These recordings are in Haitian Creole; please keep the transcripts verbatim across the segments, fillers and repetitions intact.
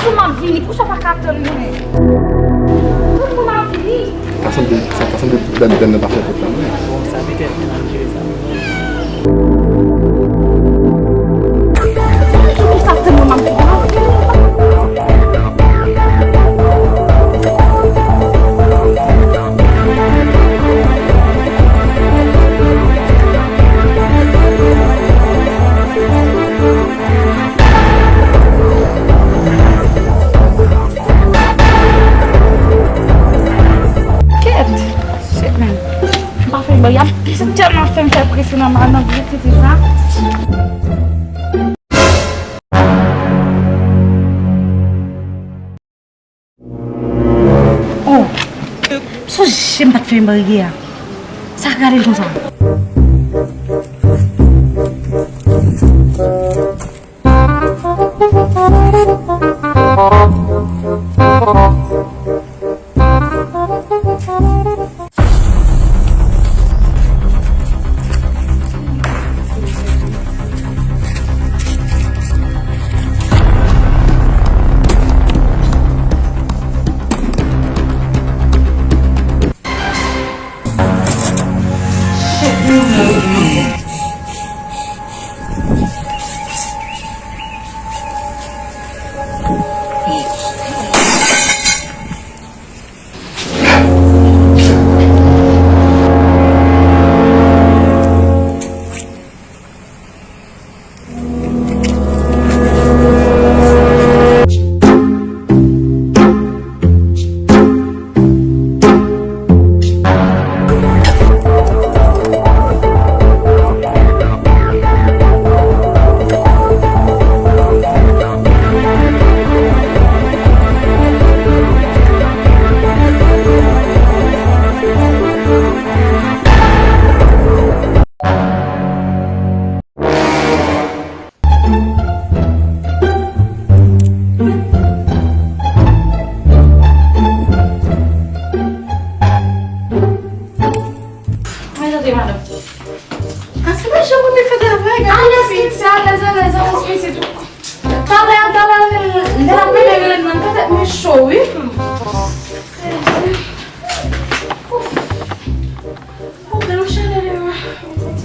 Pou m ap vini, pou sa pa ka tann mwen. Pou m ap vini. Sa sanble, sa, sa sanble dan, dan nan pa fè tout la, wi. Bon, sa petèt, men n ap jere sa. Sou pou sa tann mwen, m ap vini. Kèt! Shit, man. M pa fè bò, y ap, se tèlman fè m fè prese nan ma-, nan vye tete sa. Oh! M sonje m pa t fèmen barye a. Sa gade l konsa. Mwen tande, madanm. Kase pa janm renmen fè travay, gade. Alèz, Kit, se alèz, alèz, alèz, mesye tou. Talè, talè, lè l ap rele, rele m nan, tèt mwen cho, wi. Ouf. Ou gen yon chalè deyò a.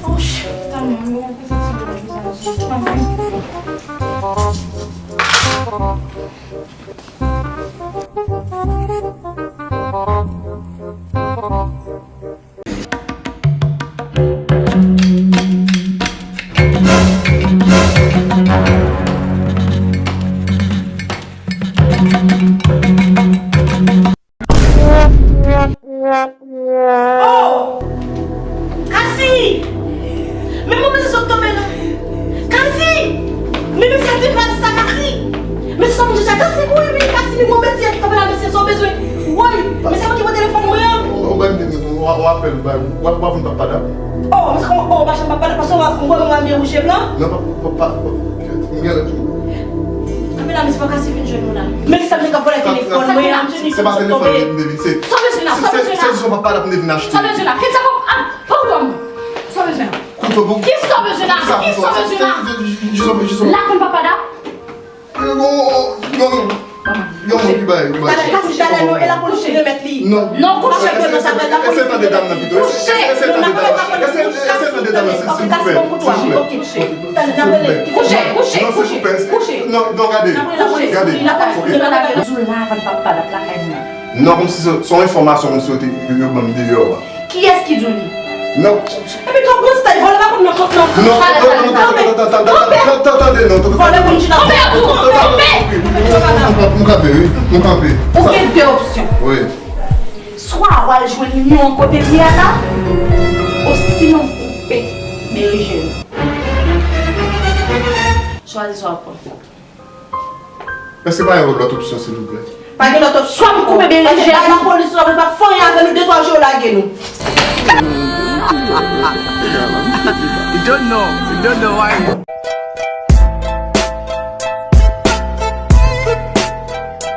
Oh, shit, tann mwen, mwen pete ti dlo nan vizaj. Tann mwen. Oh! Kasi! Men mwen mesye sot tonbe la. Kasi! Men mesye a di pral sa, Kasi! Mesye sa moun chèche Kasi, kouri vini, Kasi, men mwen mesye kanpe la, mesye sa w bezwen. Woy! Mesye a mwen ki pran telefòn mwen an. Ou bay m, ou apèl, ou bay m, w ap vin papa la. Oh, mesye, oh, oh, machann papa la, paske w ap, w ap byen wouje blan. Non, pa, pa, pa, pa, m gen lòt. Kanpe la, mesye pa Kasi vin jwenn ou la. Mesye sa moun k ap vòlè telefòn mwen an, mesye. Se pa telefòn mwen m te vin, se, se, se, se, se, se, papa la m te vin achte. Sa w bezwen la? Kit sa, ah, pran kouto a mwen. Sa w bezwen la? Kouto pou. Kisa w bezwen la? Kisa w bezwen la? Lapenn papa da? Yon, yon, yon, yon moun ki bay, ki bay. Talè, Kasi, talè, non, e lapolis ki remèt li. Non. Non, kouche pou nou sa fè lapolis ki remèt li. Kouche. Eseye tande dam nan pito. Eseye, eseye tande dam nan, silvouplè. Silvouplè. Kouche, kouche, kouche, kouche. Non, silvouplè. Non, non, gade. Gade. Ok. Di w la avan l pa pale, ap lakay mwen. Non, kòmsi se, se yon enfòmasyon kòmsi yo te, yo, yo ban m deyò a. Kiyès ki di w li? Non. Epi tou, pran stay, vòlè pa konn nan kont nan. Non, non, non, non, tande, non, tande. Vòlè konn di nan kont. Kanpe, kanpe, wi, m kanpe. Ou gen de opsyon. Wi. Swa w al jwenn li yon kote li ye a la, osinon koupe berejèn. Chwazi sa w ap pran. Èske pa gen lòt opsyon, silvouplè? Pa gen lòt opsyon. Swa m koupe berejèn. Paske bay lapolis, lapolis pa fè anyen avè nou, de twa jou yo lage nou. You don't know, you don't know why.